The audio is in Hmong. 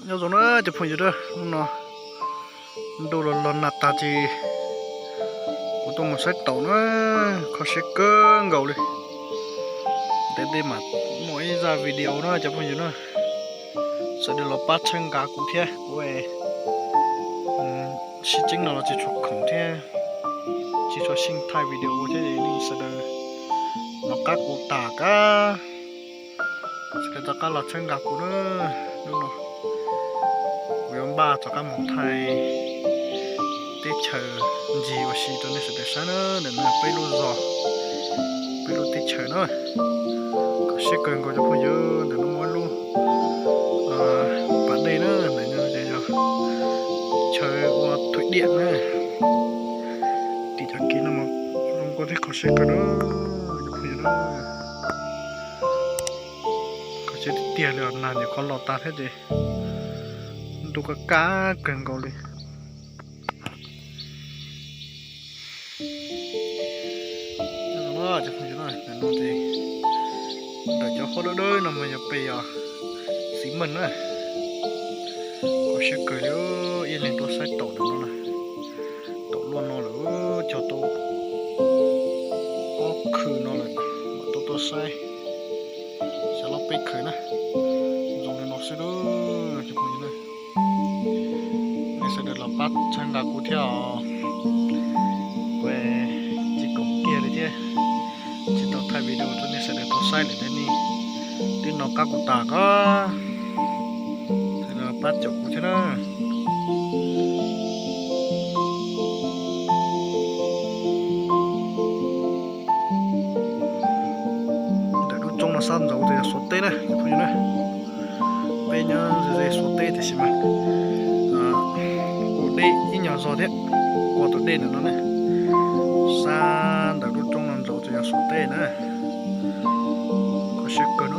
Nyob zoo na cov phooj ywg, hnub no ntuj los los nag tag ces kuv tuaj mus saib taum na, kho siab kawg nkaus li. Ntev ntev mam muaj ib zaj video na cov phooj ywg na, sawv daws los pab txhawb nqa kuv thiab kuv sib tseeb no los tsis tshua khoom thiab, tsis tshua xyeej thaij video thiab, nej sawv daws los qab kuv tas kab, sawv daws rov qab los txhawb nqa kuv na. Hnub no kuv yuav npaj rov qab mus thaij teb chaws ncig ua si rau nej sawv daws saib na. Ntawm no peb lub zos, peb lub teb chaws na. Kho siab kawg nkaus cov phooj ywg, ntawm no muaj ib lub pas dej na, ntawm no ces yog chaw ua Thwj Diam na. Tim cov kev no mas zoo nkauj thiab kho siab kawg na cov phooj ywg na. Kho siab tiag tiag li os, nag nyuam qhuav los tas thiab ces ntuj kaj kaj kawg nkaus li. Cov phooj ywg, ntawm no ces ntawm cov huab dawb dawb no mas yog pem yog Xis Meej na. Kho siab kawg li, ib leeg tuaj saib taum ntawm no na. Taum luaj no lawm, cog tau ob khw no lawm, mam tuaj tuaj saib, xyov los peb khw na. Zoo li no xwb lauj cov phooj ywg na. Nej sawv daws los pab txhawb nqa kuv thiab os. Kuv tsis khoom kiag li thiab, tsis tau thaij video rau nej sawv daws tau saib lawm thiab, nej twb nov qab kuv tas kab, sawv daws pab caum kuv thiab na. Ntawm lub roob no sab nraud ces yog Suav teb na cov phooj ywg na. Peb nyob ze ze Suav teb tiam sis mas ua deb ib nyuag zog thiab, ua tus dej ntawm no ne. Sab ntawm lub roob no nraud ces yog Suav teb na. Kho siab kawg na.